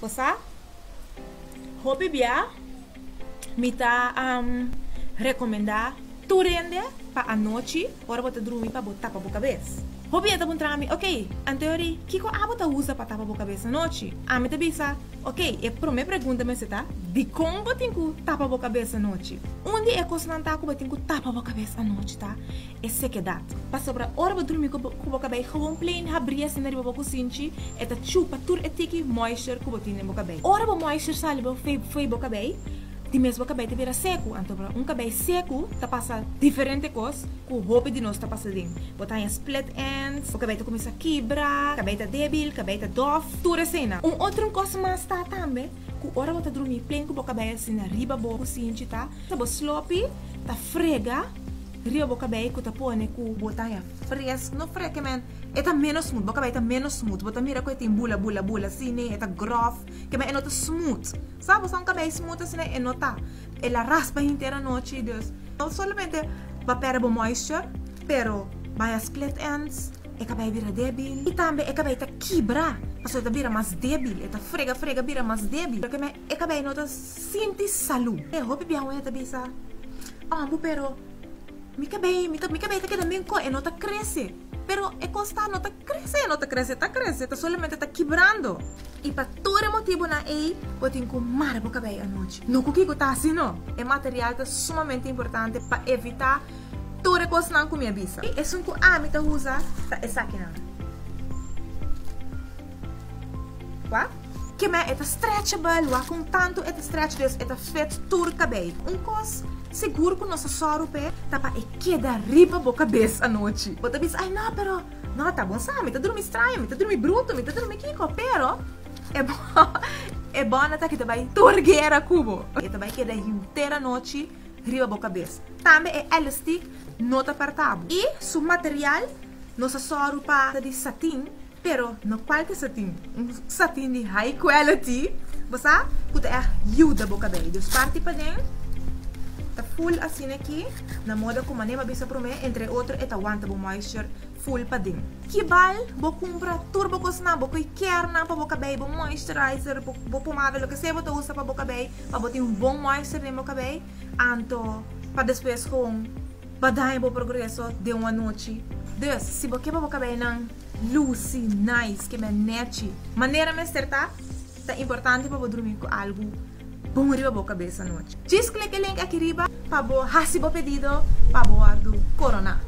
Bo sa, hopi bia mi ta rekomendá tur hende pa anochi ora bo ta drumi pa bo tapa bo kabes. Hopi hende ta puntra mi, Oké, anteori, kiko abo ta usa pa tapa bo kabes anochi? Ami ta bisa, Oké, e promé pregunta mester ta, dikon bo tin ku tapa bo kabes anochi? Un di e kosnan ta ku bo tin ku tapa bo kabes anochi ta e sekedat. Pasobra ora bo drumi ku bo kabei gewoon plain habrí asina riba bo kusinchi, e ta chupa tur e tiki moisture ku bo tin den bo kabei. Ora bo moisture sali bo fo'i bo kabei, di mes bo kabei ta bira seku. Anto un kabei seku ta pasa diferente kos ku hopi di nos ta pasa den. Bo ta haña split ends, bo kabei ta kuminsá kibra, kabei ta debil, kabei ta dòf, tur eseinan. Un otro kos mas ta tambe ku ora bo ta drumi plain ku bo kabei asina riba bo kusinchi ta bo slopi ta frega. Riba bo kabei ku ta pone ku bo ta haña fres, no freke men, e ta ménos smooth, bo kabei ta ménos smooth, bo ta mira ku e tin bula bula bula asina, e ta gròf, ke men e no ta smooth. Sa bo sa un kabei smooth asina e no ta, e la raspa henter anochi, dus no solamente bo a pèrdè bo moisture, pero bo haña split ends, e kabei bira débil, i tambe e kabei ta kibra, pasobra e ta bira mas débil, e ta frega frega bira mas débil, ke men e kabei no ta sinti salú. E hopi biaha un hende ta bisa. Ambu pero mi kabei mi mi kabei ta keda minko e no ta krese pero e kos ta no ta krese e no ta krese ta krese ta solamente ta kibrando i pa tur e motibunan ei bo tin ku mara bo kabei anochi no ku kiko ta hasi no e material ta sumamente importante pa evita tur e kosnan ku mi a bisa esun ku ami ta usa ta esakinan. Wak? Keme e ta stretchable, wak kon tantu e ta stretch, dus e ta fit tur kabei. Un kos sigur ku nos a sòru p'e ta pa e keda riba bo kabes anochi. Bo ta bisa, ay no, pero no ta bon sa, mi ta drumi straño, mi ta drumi brutu, mi ta drumi kiko, pero e bo e bòna ta ki ta bai tur guera ku bo. E ta bai keda henter anochi riba bo kabes. Tambe e elastik no ta pèrta bo. I su material nos a sòru pa ta di satin. Pero no kualke satin, un satin di high quality, bo sa, ku ta ègt yuda bo kabei. Dus parti paden ta full asina aki, na moda ku manera mi a bisa promé, entre otro e ta wanta bo moisture full paden. Kibal bo kumpra tur bo kosnan, bo koi kèrnan pa bo kabei, bo moisturizer, bo pomada, loke sea bo ta usa pa bo kabei, pa bo tin un bon moisture den bo kabei, anto pa despues gewoon bo a daña bo progreso den un anochi. Dus, si bo ke pa bo kabeinan. Lucy, Nice, ke men nechi. Manera mester ta, ta importante pa bo drumi ku algu bon riba bo kabes anochi. Djis klik e link aki riba pa bo hasi bo pedido pa bo wòrdu koroná.